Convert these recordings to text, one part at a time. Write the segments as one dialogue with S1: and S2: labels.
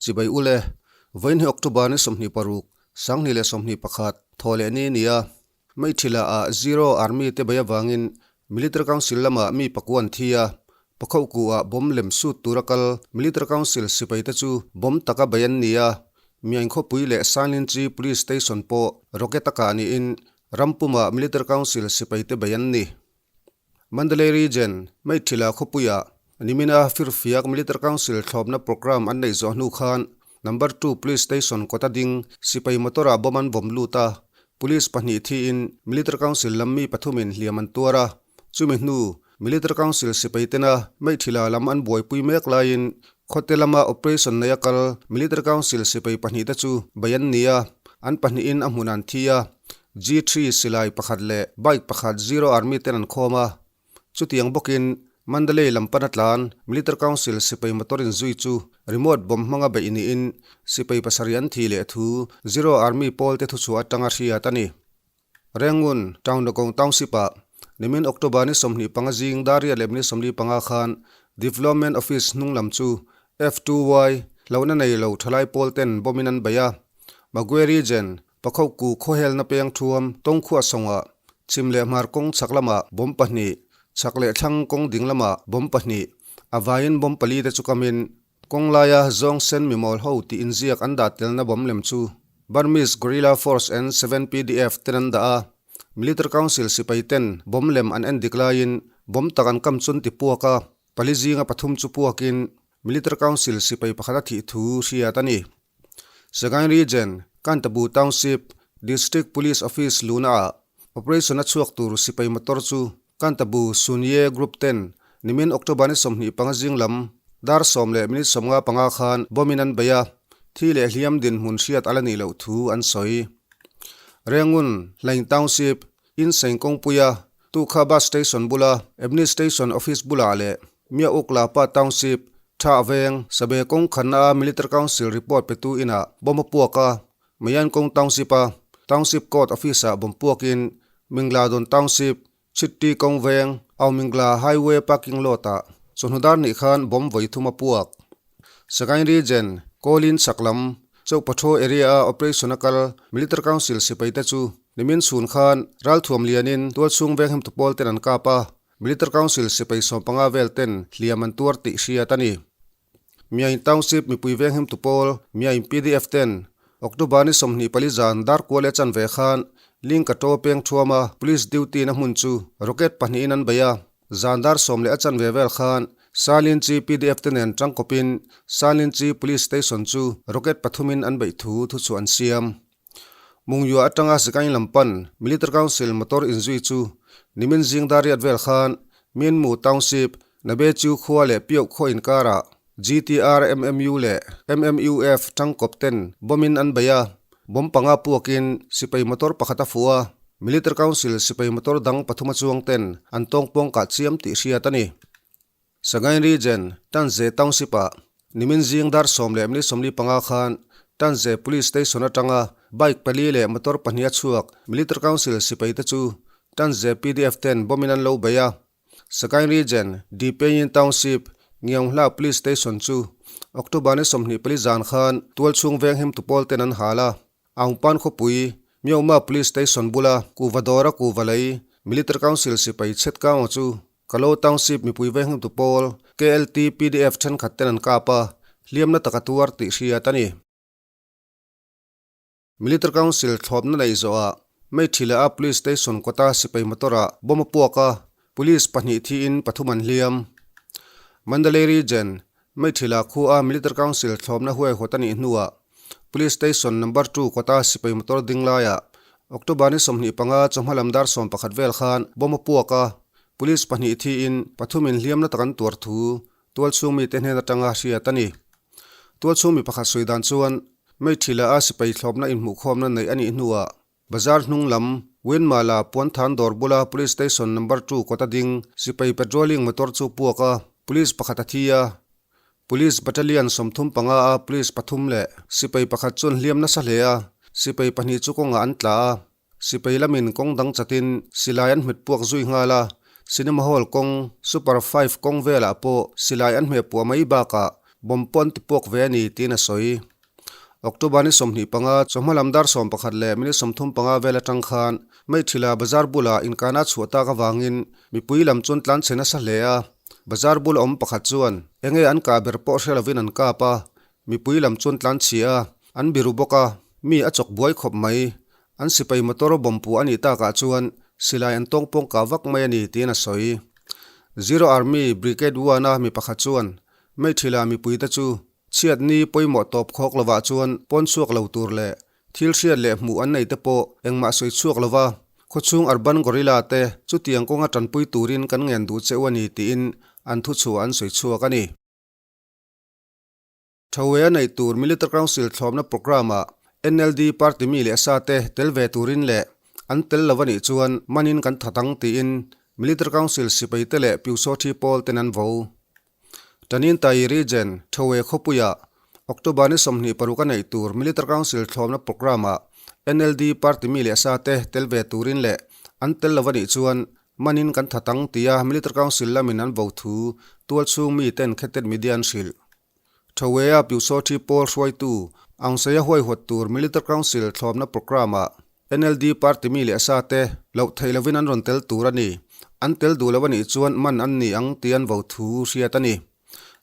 S1: Chibai ule, vawiin hi October ni 26, 2021, thaw leh ni nia. Maithila ah Zero Army te bei avangin Military Council lamah mi pakua an thi a, Pakhoh ku ah bomb lem sut tura kal Military Council sipai te chu bomb taka bei an ni a, Miain khawpui leh Sanlinchi Police Station pawh rocket a kah niin Rampumah Military Council sipai te bei an ni. Mandalay Region, Maithila khawpuiah nimina Firfiak Military Council thlawpna programme an neih zawh hnu khan Number Two Police Station kawta ding sipai motor-ah bomb an vawm lut a, Police pahnih thiin Military Council lam mi pathumin hliam an tuar a, chumi hnu Military Council sipai tena Maithila lam an buaipui mek laiin khawte lama operation neia kal Military Council sipai pahnihte chu bei an ni a, an pahnihin a hmun an thi a. G-three silai pakhat leh bike pakhat Zero Army ten an khawm a. Chutiang bawkin Mandalay lam pana tlan Military Council sipai motor in zui chu remote bomb hmanga beih niin sipai pasarih an thi leh thu Zero Army pawl te thuchhuah atanga hriat a ni. Rangoon, Taungdagong Township ah nimin October ni 25 zing dar riat leh minute 45 khan Development Office hnung lam chu F2Y hlauhna nei lo thalai pawl ten bomb in an bei a. Magwe Region, Pakhoku khawhelna peng thuam tawngkhuah sawngah chhim leh hmar kawng chhak lamah bomb pahnih, chhak leh thlang kawng ding lamah bomb pahnih, a vaiin bomb pali te chu kamin kawng laia zawng sen mimawl ho tih inziak an dah telna bomb lem chu Burmese Guerrilla Force and Seven PDF ten an dah a. Military Council sipai ten bomb lem an en dik laiin bomb tak an kam chun ti puak a, pali zinga pathum chu puakin Military Council sipai pakhat a thih thu hriat a ni. Sagaing Region, Kantabu Township, District Police Office luhnaah operation a chhuak tur sipai motor chu Kantabu Sunye Group ten nimin October ni 25 zing lam dar sawm leh minute 55 khan bomb in an bei a, thi leh hliam dinhmun hriat a la nih loh thu an sawi. Rengun, Hlaing Township, Inseng kawngpuia Tukha Bus Station bula Administration Office bulah leh Mia Uk Lapa Township, Tha Veng, Sabe kawng khanna a Military Council report petu inah bomb a puak a, Mayan kawng Township a Township Court Office-ah bomb puakin Mingladon Township, Chitti kawng veng, Aumingla Highway parking lot-ah chawhnu dar nih khan bomb vawi thum a puak. Sagaing Region, Kawlin chhak lam, Chauhpathaw area-a operation a kal Military Council sipaite chu nimin chhun khan ralthuam lianin tualchhung veng hemtu pawl ten an kap a, Military Council sipai 15 vel ten hliam an tuar tih hriat a ni. Myaing Township mipui veng hemtu pawl Myaing PDF ten October ni 24 zan dar kual e chanve khan Lingka to peng thuama police duty na hmun chu rocket pahnihin an bei a. Zan dar sawm leh a chanve vel khan Salinchi PDF te nen tangkawpin Salinchi Police Station chu rocket pathumin an beih thu thu chu an siam. Mungyua atanga Sagaing lam pan Military Council motor inzui chu nimin zing dar riat vel khan Minmu Township, Nabechu khua leh Piauh khaw inkarah GTR MMU leh MMUF tangkawp ten bomb in an bei a. Bomb panga puakin sipai motor pakhat a fuh a, Military Council sipai motor dang pathum a chuang ten an tawngpawng kah chiam tih hriat a ni. Sagaing Region, Tanze Township-ah nimin zing dar sawm leh minute 45 khan Tanze Police Station atanga bike pali leh motor pahnih a chhuak Military Council sipai te chu Tanze PDF ten bomb in an lo bei a. Sagaing Region, Dipeyin Township, Ngiaunghla Police Station chu October ni 24 zan khan tualchhung veng him tupawl ten an hal a. Aungpan khawpui, Myaungma Police Station bula kuhva dawra kuhva lei Military Council sipai chhet kang chu Kalaw Township mipui veng him tupawl KLT PDF thenkhat ten an kap a, hliamna taka tuar tih hriat a ni. Military Council thlawpna neih zawhah Maithila a Police Station kawta sipai motor-ah bomb a puak a, Police pahnih thiin pathum an hliam. Mandalay Region, Maithila khua Military Council thlawpna huaihawt a nih hnuah Police Station Number Two kawta sipai motor ding laiah October ni 25 chawhma lam dar 11 vel khan bomb a puak a, Police pahnih thiin pathumin hliamna tak an tuar thu tualchhung mite hnen atanga hriat a ni. Tualchhung mi pakhat sawi dan chuan Maithila a sipai thlawpna inhmuhkhawmna neih a nih hnuah bazar hnung lam Winmala Puanthan dawr bula Police Station Number Two kawta ding sipai patrolling motor chu puak a, police pakhat a thi a. Police Battalion 35 a police pathum leh sipai pakhat chuan hliam nasa hle a, sipai pahnih chu kawngah an tla a. Sipai lamin kawng dang chatin silai an hmet puak zui nghal a, cinema hall kawng, Super Five kawng velah pawh silai an hmeh puah mai bakah Bomb pawh an ti puak ve a ni, tiin a sawi. October ni 25, chawhma lam dar 11 leh minute 35 vel atang khan Meithila bazar bulah inkana a chhuah tak avangin mipui lam chuan tlan chhe nasa hle a. Bazar bula awm pakhat chuan enge an kah ber pawh hre lovin an kap a, mipui lam chuan tlan chhia a, an biru bawk a, mi a chawk buai khawp mai. An sipai motor bomb puh a nih takah chuan silai an tawng pawng kah vak mai a ni tiin a sawi. Zero Army Brigade One-a mi pakhat chuan Meithila mipuite chu chhiatni pawimawh tawp khawk lovah chuan pawn chhuak lo tur leh thil hriat leh hmuh an nei te pawh engmah sawi chhuak lova khawchhung Urban Gorilla te chutiang kawnga tanpui turin kan ngen duh che u a ni tiin an thuchhuah an sawi chhuak a ni. Thawea neih tur Military Council thlawmna programme-ah NLD party mi leh sa te tel ve turin leh an tel lo a nih chuan manin kan that ang tiin Military Council sipai te leh Pyusawthi pawl ten an vo. Tanintai Region Thawea khawpuiah October ni 26 a neih tur Military Council thlawmna programme-ah NLD party mi leh sa te tel ve turin leh an tel lo a nih chuan manin kan that ang tia Military Council lamin an vo thu tualchhung mi ten Khetet Media an hrilh. Thawea Pyusawthi pawl hruaitu Aung Saia huaihawt tur Military Council thlawmna programme-ah NLD party mi leh sa te loh theih lovin an rawn tel tur a ni. An tel duh lo a nih chuan man an ni ang tih an vo thu hriat a ni.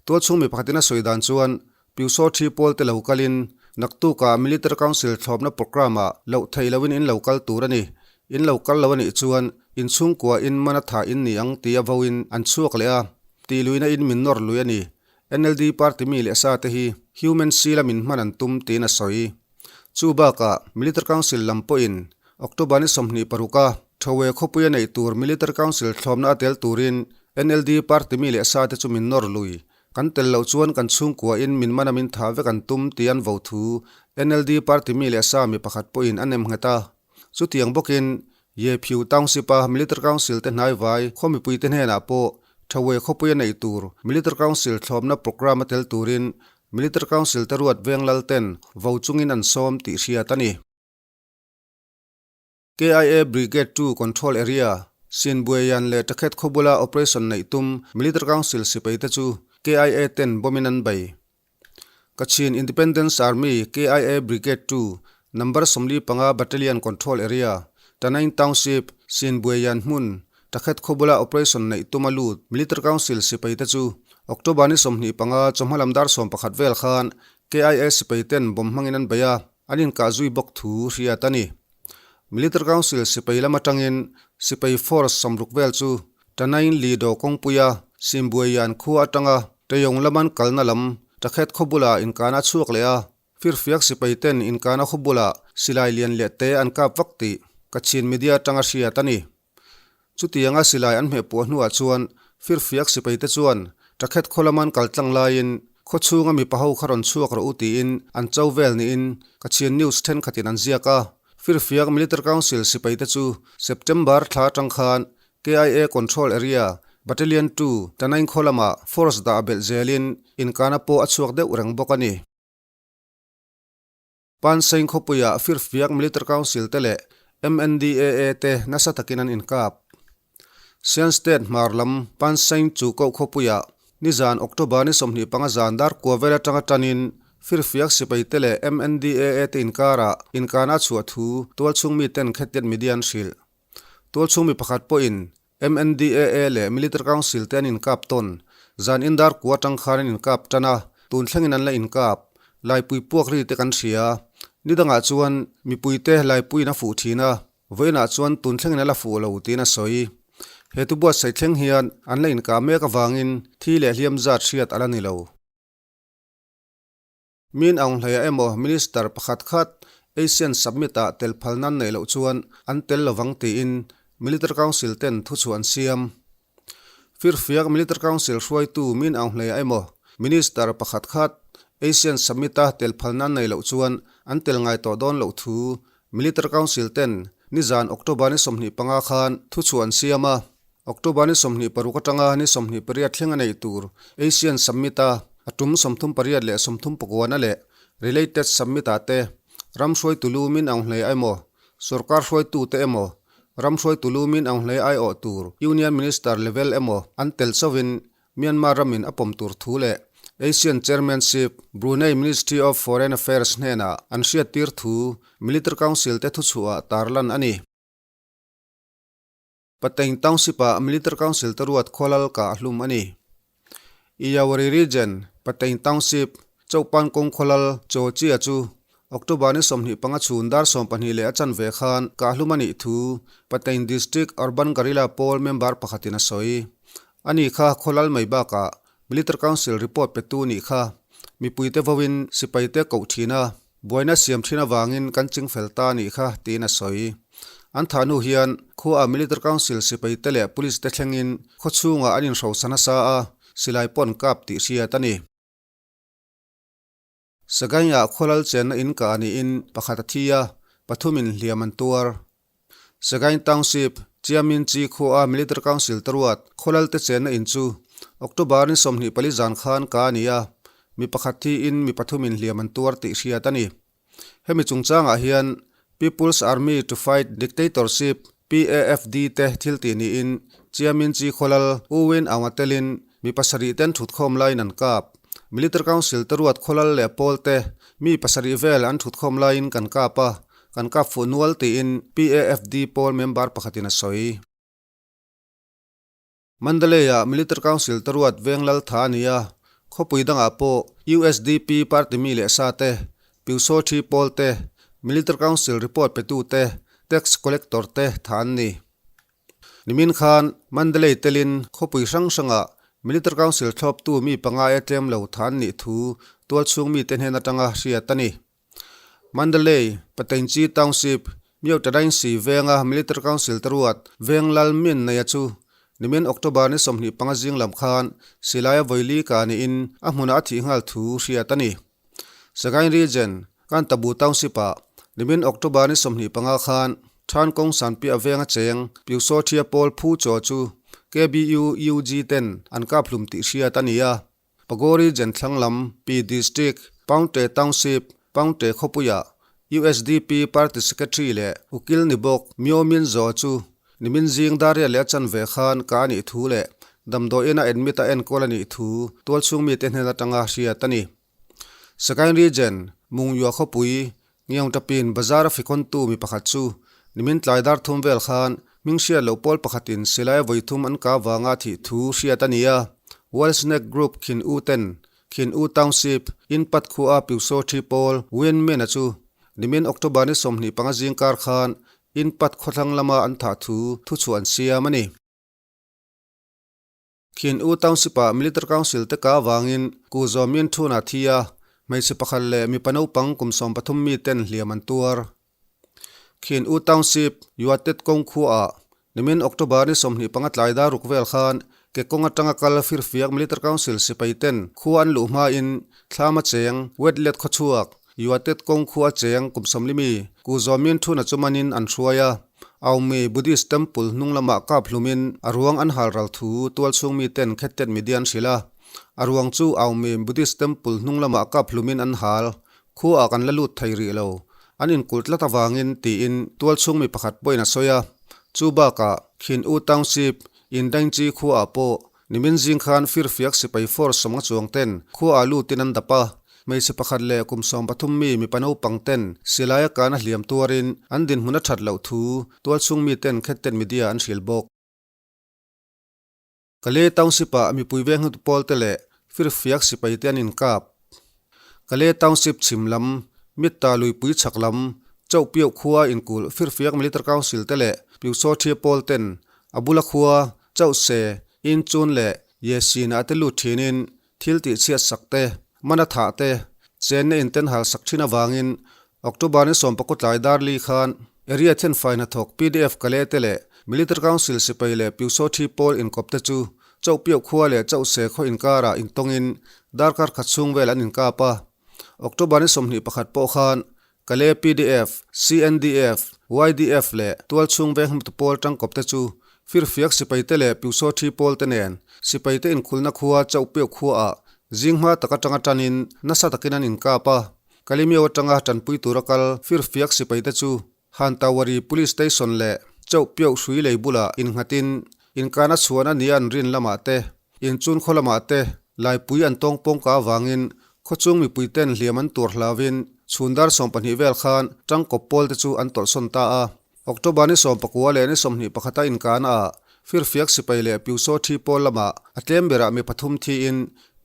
S1: Tualchhung mi pakhatin a sawi dan chuan Pyusawthi pawl te lo kalin naktukah Military Council thlawmna programme-ah loh theih lovin in lo kal tur a ni. In lo kal lo a nih chuan inchhungkua in man a tha in ni ang tih a voin an chhuak leh a, tih luihna in min nawr lui a ni. NLD party mi leh sa te hi human seal a min hman an tum tiin a sawi. Chu bakah Military Council lam pawhin October ni 26 a Thowe khawpui a neih tur Military Council thlawmna a tel turin NLD party mi leh sa te chu min nawr lui. Kan tel loh chuan kan chhungkua in min man a min thah vek an tum tih an vo thu NLD party mi leh sa mi pakhat pawhin a nem nghet a. Chutiang bawkin Ye Phyu Township-a Military Council te hnaivai khaw mipuite hnenah pawh Thawei khawpui a neih tur Military Council thlawmna programme a tel turin Military Council te ruat veng lal ten vo chungin an sawm tih hriat a ni. KIA Brigade 2 Control Area, Sinbuaian leh Takhet khaw bula operation neih tum Military Council sipaite chu KIA ten bomb-in an bei. Kachin Independence Army, KIA, Brigade 2, Number 45 Battalion Control Area, Tanaing Township, Sinbuaian hmun, Takhet khaw bula operation neih tum a lut Military Council sipai te chu October ni 25 chawhma lam dar 11 vel khan KIA sipai ten bomb hmangin an bei a, an inkah zui bawk thu hriat a ni. Military Council sipai lam atangin sipai force 60 vel chu Tanaing Lido kawngpuia Sinbuaian khua atanga Teyong laman kalna lam Takhet khaw bulah inkana a chhuak leh a, firfiak sipai ten inkana khaw bulah silai lian leh te an kap vak tih Kachin media atanga hriat a ni. Chutianga silai an hmeh puah hnuah chuan firfiak sipai te chuan Takhet khaw laman kal tlang laiin khaw chhunga mipa ho kha rawn chhuak rawh u tiin an cho vel niin Kachin news thenkhatin an ziak a. Firfiak Military Council sipai te chu September thla atang khan KIA Control Area, Battalion 2, Tanaing khaw lamah force dah belh zelin inkana pawh a chhuak deuh reng bawk a ni. Panseng khawpuiah Firfiak Military Council te leh MNDAA te nasa takin an inkap. Shan State hmar lam Panseng chu koh khawpuiah nizan October ni 25 zan dar kua vel atanga tanin Firfiak sipai te leh MNDAA te inkarah inkana a chhuah thu tualchhung miten Khetiat Media an hrilh. Tualchhung mi pakhat pawhin MNDAA leh Military Council te an inkap tawn. Zan indar kua atang khan an inkap tan a, tun thlengin an la inkap. Laipui puak ri te kan hria. Ni dangah chuan mipuite laipuiin a fuh thin a, vawiinah chuan tun thlengin a la fuh lo tiin a sawi. He tu buatsaih thleng hian an la inkah mek avangin thi leh hliam zat hriat a la ni lo. Min Aung Hlaia emaw Minister pakhat khat Asian Summit-ah tel phal nan neih loh chuan an tel lovang tiin Military Council ten thuchhuah an siam. Firfiak Military Council hruaitu Min Aung Hlaia emaw Minister pakhat khat Asian Summit-a tel phal nan neih loh chuan an tel ngai tawh dawn loh thu Military Council ten nizan October ni 25 khan thuchhuah an siam a. October ni 26 atanga ni 28 thleng a neih tur Asian Summit-a a tum 38 leh 39 leh related summit-ah te ram hruaitu lu min ang hle emaw, sorkar hruaitute emaw, ram hruaitu lu min ang hle aiawh tur Union Minister level emaw an tel chauhin Myanmar ramin a pawm tur thu leh Asian Chairmanship, Brunei Ministry of Foreign Affairs hnenah an hriattir thu Military Council te thuchhuah tarlan a ni. Pathein Township-ah Military Council te ruat khualal kah hlum a ni. Iyawari Region, Pathein Township, Chauhpan kawng khualal Chaw Chia chu October ni 25 chhun dar 12 leh a chanve khan kah hlum a nih thu Pathein District Urban Guerrilla Pawl member pakhatin a sawi. A ni kha khualal mai bakah Military Council report petu nih kha mipuite vawin sipaite koh thin a, buaina siam thin avangin kan chingfel ta nih kha tiin a sawi. An thah hnu hian khuaah Military Council sipaite leh Police te thlengin khaw chhungah an inhrosa nasa a, silai pawh an kap tih hriat a ni. Sagaing-ah khualal chenna in kah niin pakhat a thi a, pathumin hliam an tuar. Sagaing Township, Chiamin Chi khua Military Council te ruat khualal te chenna in chu October ni 24 zan khan ka a ni a, mi pakhat thiin mi pathumin hliam an tuar tih hriat a ni. Hemi chungchangah hian People's Army to Fight Dictatorship, PAFD, te thil tih niin Chiamin Chi khawlal U Win Aung a telin mi pasarih ten thutkhawm laiin an kap. Military Council te ruat khawlal leh pawl te mi pasarih vel an thutkhawm laiin kan kap a, kan kap fuh nual tiin PAFD pawl member pakhatin a sawi. Mandalay-ah Military Council te ruat veng lal tha a ni a, khawpui dangah pawh USDP party mi leh sa te, Pyusawthi thi pawl te, Military Council report petu te, tax collector te tha an ni. Nimin khan Mandalay telin khawpui hrang hrangah Military Council thlawptu mi panga e tlem lo tha an nih thu tualchhung mite hnen atanga hriat a ni. Mandalay, Patheingyi Township, Myohtadaingsi venga Military Council te ruat veng lal min neia chu nimin October ni 25 zing lam khan silaia vawi li ka niin a hmunah a thih nghal thu hriat a ni. Sagaing Region, Kantabu Township-ah nimin October ni 25 khan Than kawng sanpiah venga cheng Pyusawthia pawl Phu Chaw chu KBU UG ten an kap hlum tih hriat a ni a. Pagori Jenthlang lam Pi District, Paungte Township, Paungte khawpuiah USDP Party Secretary leh Ukil ni bawk Myo Min Zaw chu nimin zing Daria leh a chanve khan ka a nih thu leh damdawiin a admit a enkawl a nih thu tualchhung mite hnen atanga hriat a ni. Sagaing Region, Mungyua khawpui, Ngiangtapin bazar a fikawntu mi pakhat chu nimin tlai dar thum vel khan hming hriat loh pawl pakhatin silai vawi thum an kah vanga thih thu hriat a ni a. Wild Snake Group Khin U ten Khin U Township, Inpat khua Pyusaw Thi pawl Win Min-a chu nimin October ni 25 zingkar khan Inpat khawthlang lama an thah thu thuchhuah an siam a ni. Khin U Township-ah Military Council te ka avangin Ku Zaw Min Thun a thi a, hmeichhe pakhat leh mipa naupang kum 13 mi ten hliam an tuar. Khin U Township, Yuatet kawng khuaah nimin October ni 25 tlai dar ruk vel khan ke kawng atanga kal firfiak Military Council sipai ten khua an luh hmain thlam a cheng Wetlet khawchhuak Yuatet kawng khua a cheng kum 40 mi Ku Zaw Min Thun a chu manin an hruai a. Aumi Buddhist Temple hnung lamah kap hlumin a ruang an hal ral thu tualchhung miten Khettet media an hrilh a. A ruang chu Aumi Buddhist Temple hnung lamah kap hlumin an hal. Khuaah kan la lut thei rih lo. An inkulh tlat avangin tiin tualchhung mi pakhat pawhin a sawi a. Chu bakah Khin U Township, Indaingchi khuaah pawh Nimin zing khan firfiak sipai force sawmnga chuang ten khua ah lutin an dap a, hmeichhe pakhat leh kum 13 mi mipa naupang ten silai a kana hliam tuarin an dinhmun a that loh thu tualchhung mi ten Khettet media an hrilh bawk. Kalay Township ah mipui veng hnutu pawl te leh firfiak sipai te an inkap. Kalay Township chhim lam, Mitta luipui chhak lam, Chauhpiauh khua inkulh firfiak Military Council te leh Pyusawthia pawl ten a bula khua Chauhse, Inchun leh Yesin ah te lut thinin thil tih chhiat sak te, mana thah te, chenna in ten hal sak thin avangin October ni 19 tlai dar li khan Area Thenfai hnathawk PDF Kalay te leh Military Council sipai leh Pyusawthi pawl inkawp te chu Chauhpiauh khua leh Chauhse khaw inkarah intawngin darkar khat chhung vel an inkap a. October ni 21 pawh khan Kalay PDF, CNDF, YDF leh tualchhung veng hmutu pawl tangkawp te chu firfiak sipai te leh Pyusawthi pawl te nen sipai te inkhulna khua Chauhpiauh khuaah zing hma tak atanga tanin nasa takin an inkap a. Kalimio atanga tanpui tura kal firfiak sipai te chu Hantawari Police Station leh Chauhpiauh hrui lei bulah innghatin inkana chhuan a nia an rin lamah te, inchun khaw lamah te. Laipui an tawng pawngka avangin khawchhung mipuiten hliam an tur hlauvin chhun dar 12 vel khan tangkawp pawl te chu an tawlhsawn ta a. October ni 19 leh ni 21 a inkana ah firfiak sipai leh Pyusaw thi pawl lamah a tlem berah mi pathum thiin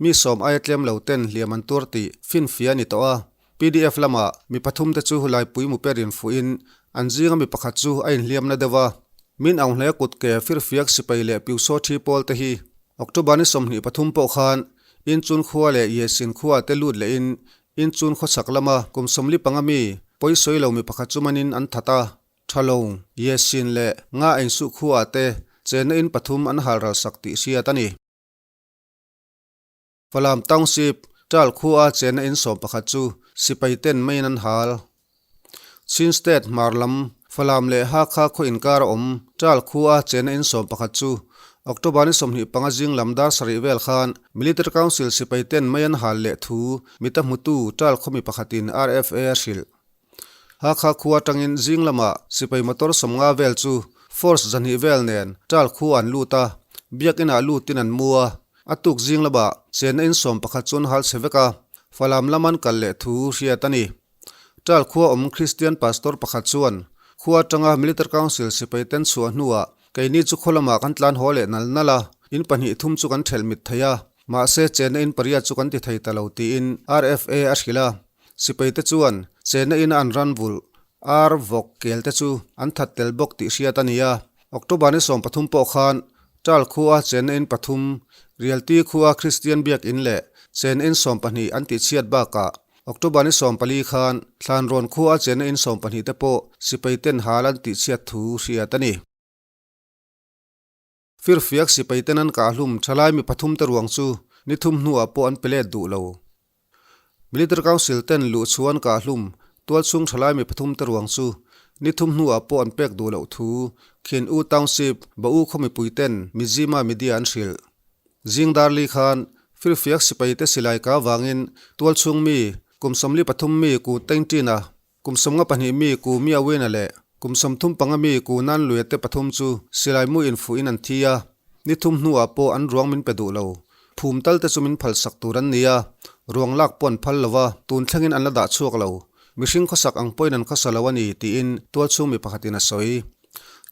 S1: mi sawm aia tlem lo ten hliam an tuar tih finfia a ni tawh a. PDF lamah mi pathum te chu laipui muper infuhin an zinga mi pakhat chu a inhliamna deuh a. Min Aung Hlaia kut ke firfiak sipai leh Pyusaw thi pawl te hi October ni 23 pawh khan Inchun khua leh Yesin khua te lut lehin Inchun khawchhak lama kum 45 mi pawisawi lo mi pakhat chu manin an that a. Thalo, Yesin leh Nga Einsuh khua te chenna in pathum an halral sak tih hriat a ni. Falam Township, Ṭal khua chenna in 11 chu sipai ten maiin an hal. Chin State hmar lam, Falam leh Hakha khaw inkar a awm Ṭal khua chenna in 11 chu October ni 25 zing lam dar sarih vel khan Military Council sipai ten mai an hal leh thu mita hmutu Ṭal khaw mi pakhatin RFA a hrilh. Hakha khua atangin zing lamah sipai motor 50 vel chu force 200 vel nen Ṭal khua an lut a, biakinah lutin an mu a. A tuk zing lamah chenna in 11 chu an hal chhe vek a, Falam lam an kal leh thu hriat a ni. Ṭal khua awm Kristian pastor pakhat chuan khua atanga Military Council sipai ten chhuah hnuah keini chu khaw lamah kan tlan haw leh nal nal a, in pahnih thum chu kan ṭhelh mit thei a, mahse chenna in pariat chu kan ti thei ta lo tiin RFA a hrilh a. Sipai te chuan chenna ina an ran vulh ar vawk kel te chu an that tel bawk tih hriat a ni a. October ni 13 pawh khan Ṭal khua chenna in pathum, Rialti khua Kristian biak in leh chenna in 12 an tihchhiat bakah October ni 14 khan Thlanrawn khua chenna in 12 te pawh sipai ten hal an tihchhiat thu hriat a ni. Firfiak sipai ten an kahhlum thalai mi pathum te ruang chu ni thum hnuah pawh an pe let duh lo. Military Council ten luh chhuan kahhlum tualchhung thalai mi pathum te ruang chu ni thum hnuah pawh an pek duh loh thu Khin U Township Ba U khaw mipui ten Mizzima media an hrilh. Zing Darli khan Firfiak sipai te silai ka vangin tualchhung mi kum 43 mi Ku Tengtina Kum 52 mi Ku Miawina leh kum 35 mi Ku Nanluia te pathum chu silai mu infuhin an thi a, ni thum hnuah pawh an ruang min pe duh lo. Phum tal te chu min phal sak tur an ni a, ruang lak pawh an phal lo va, tun thlengin an la dah chhuak lo. Mihring khawsak ang pawhin an khawsa lo a ni, tiin tualchhung mi pakhatin a sawi.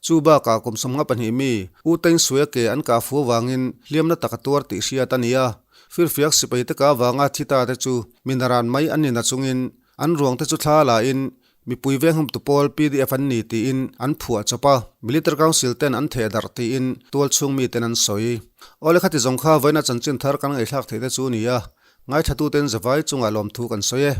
S1: Chu bakah kum 52 mi U Teng Sue ke an kah fu avangin hliamna tak a tuar tih hriat a ni a, firfiak sipai te kah avanga thi ta te chu mi naran mai an ni nachungin An ruang te chu thla la in mipui venghumtu pawl PDF an ni tiin an phuah chawp a, Military Council ten an theh darh tiin tualchhung mi ten an sawi. Awle khati zawng kha vawiina chanchin thar kan ngaihthlak theih te chu a ni a, ngaithlatuten zavai chungah lawmthu kan sawi e.